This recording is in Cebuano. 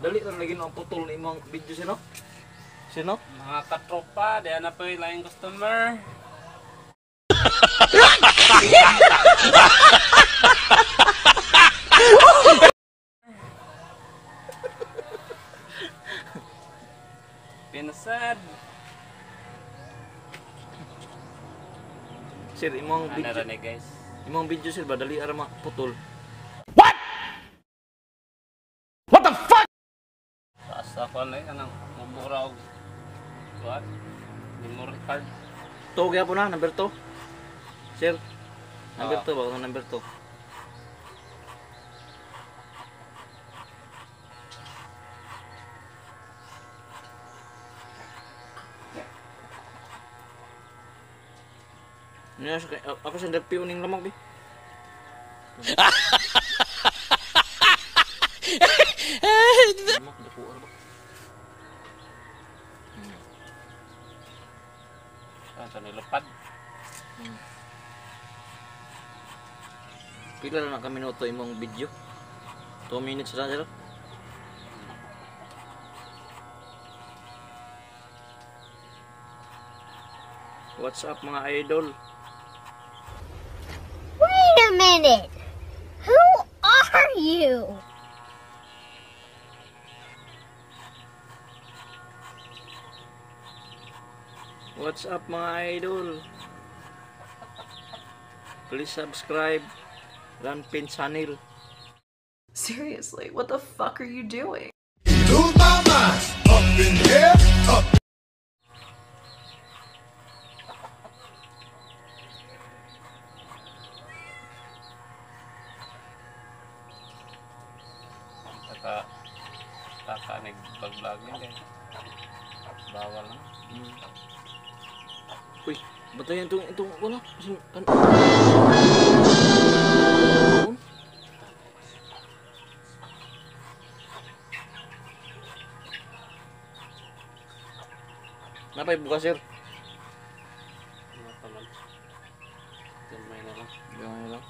Dali ra lagi no ang putol ni imong video sino? Sino? Mga katropa, diyan na po yung laing customer. Pinasad. Sir, imong Ano video. ra ni guys? Imong video sir ba dali ra maputol. Taas ako na anang mumura og what? Memory card. To gyapon na number 2. Sir, number Ah. 2 ba number 2? Niya ako sa DPO ning lamok bi. Lamok dako ba? Ah, sa nilupad. Pila na ka minuto imong video? 2 minutes ra sir. What's up mga idol? Wait a minute. Who are you? What's up mga idol? Please subscribe Ranpin Channel. Seriously, what the fuck are you doing? Lose my mind. Up in here, up. Taka taka nag-vlog guys. Bawal na. Uy, batayan itong itong ano? Kan Napay bukas sir? Ano pa man? Gamay na lang. Gamay na lang.